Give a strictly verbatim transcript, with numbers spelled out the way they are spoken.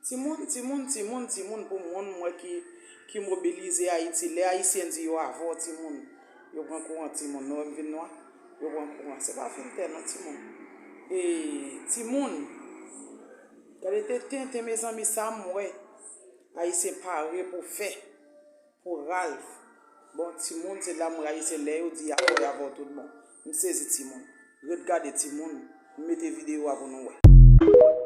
Timoun, timoun, timoun, timoun pou moun m wè ki, ki mobilize Ayiti. Lè Ayisyen di yo avè w, timoun, yo pran kouran, timoun. Nou wè m vin nwa? Yo pran kouran. Se pa filtè non, timoun. E, timoun, gade te tenten, mezanmi, sa m wè. Ayisyen pare pou fè. Pou Ralph. Bon, timoun, se la m rayi, se lè yo di y ap fè avè w tout bon. M sezi, timoun. Ret gade, timoun. M mete videyo a pou nou wè.